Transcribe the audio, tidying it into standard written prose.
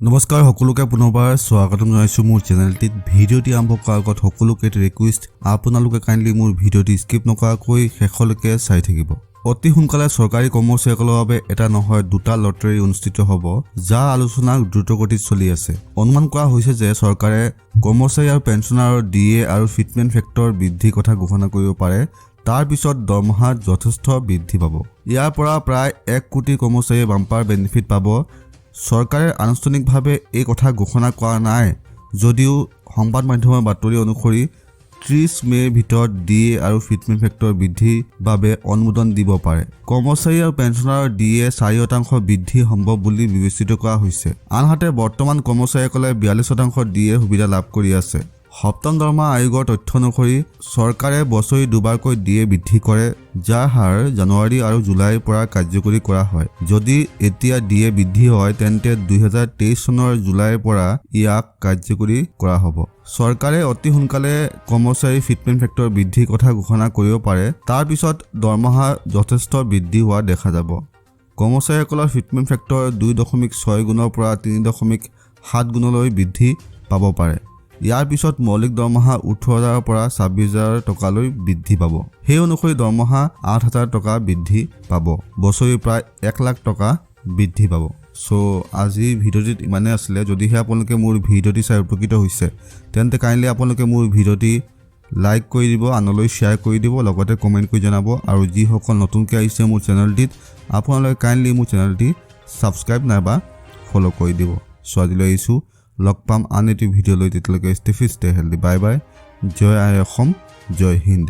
নমস্কাৰ, সকলোকে পুনৰবাৰ স্বাগতম জনাইছোঁ মোৰ চেনেলটিত। ভিডিঅ'টি আৰম্ভ কৰাৰ আগত সকলোকে এটি ৰিকুৱেষ্ট, আপোনালোকে কাইণ্ডলি মোৰ ভিডিঅ'টি স্কিপ নকৰাকৈ শেষলৈকে চাই থাকিব। অতি সোনকালে চৰকাৰী কৰ্মচাৰীসকলৰ বাবে এটা নহয়, দুটা লটাৰী অনুষ্ঠিত হ'ব, যাৰ আলোচনা দ্ৰুতগতিত চলি আছে। অনুমান কৰা হৈছে যে চৰকাৰে কৰ্মচাৰী আৰু পেঞ্চনাৰৰ ডিএ আৰু ফিটমেণ্ট ফেক্টৰ বৃদ্ধিৰ কথা ঘোষণা কৰিব পাৰে। তাৰ পিছত দৰমহা যথেষ্ট বৃদ্ধি পাব। ইয়াৰ পৰা প্ৰায় 1 কোটি কৰ্মচাৰীয়ে বাম্পাৰ বেনিফিট পাব। চৰকাৰে আনুষ্ঠানিকভাৱে এই কথা ঘোষণা কৰা নাই যদিও সংবাদ মাধ্যমৰ বাতৰি অনুসৰি 30 মে'ৰ ভিতৰত ডিএ আৰু ফিটমেণ্ট ফেক্টৰ বৃদ্ধিৰ বাবে অনুমোদন দিব পাৰে। কৰ্মচাৰী আৰু পেঞ্চনাৰৰ ডিএ 4% বৃদ্ধি সম্ভৱ বুলি বিবেচিত কৰা হৈছে। আনহাতে বৰ্তমান কৰ্মচাৰীসকলে 42% ডিএ সুবিধা লাভ কৰি আছে। সপ্তম দৰমহা আয়োগৰ তথ্য অনুসৰি চৰকাৰে বছৰি দুবাৰকৈ ডিএ বৃদ্ধি কৰে, যাৰ হাৰ জানুৱাৰী আৰু জুলাইৰ পৰা কাৰ্যকৰী কৰা হয়। যদি এতিয়া ডিএ বৃদ্ধি হয়, তেন্তে 2023 চনৰ জুলাইৰ পৰা ইয়াক কাৰ্যকৰী কৰা হ'ব। চৰকাৰে অতি সোনকালে কৰ্মচাৰীৰ ফিটমেণ্ট ফেক্টৰ বৃদ্ধিৰ কথা ঘোষণা কৰিব পাৰে। তাৰ পিছত দৰমহা যথেষ্ট বৃদ্ধি হোৱা দেখা যাব। কৰ্মচাৰীসকলৰ ফিটমেণ্ট ফেক্টৰ 2.6 গুণৰ পৰা 3.7 গুণলৈ বৃদ্ধি পাব পাৰে। ইয়াৰ পিছত মৌলিক দৰমহা 18 হাজাৰৰ পৰা 26 হাজাৰ টকালৈ বৃদ্ধি পাব। সেই অনুসৰি দৰমহা 8 হাজাৰ টকা বৃদ্ধি পাব। বছৰি প্ৰায় 1 লাখ টকা বৃদ্ধি পাব। চ' আজিৰ ভিডিঅ'টিত ইমানেই আছিলে। যদিহে আপোনালোকে মোৰ ভিডিঅ'টি চাই উপকৃত হৈছে, তেন্তে কাইণ্ডলি আপোনালোকে মোৰ ভিডিঅ'টি লাইক কৰি দিব, আনলৈ শ্বেয়াৰ কৰি দিব, লগতে কমেণ্ট কৰি জনাব। আৰু যিসকল নতুনকৈ আহিছে মোৰ চেনেলটিত, আপোনালোকে কাইণ্ডলি মোৰ চেনেলটি ছাবস্ক্ৰাইব নাইবা ফ'ল' কৰি দিব। চ' আজিলৈ আহিছোঁ, লগ পাম আন এটি ভিডিঅ' লৈ। তেতিয়ালৈকে stay fit, stay healthy, bye bye. জয় আই অসম, জয় হিন্দ।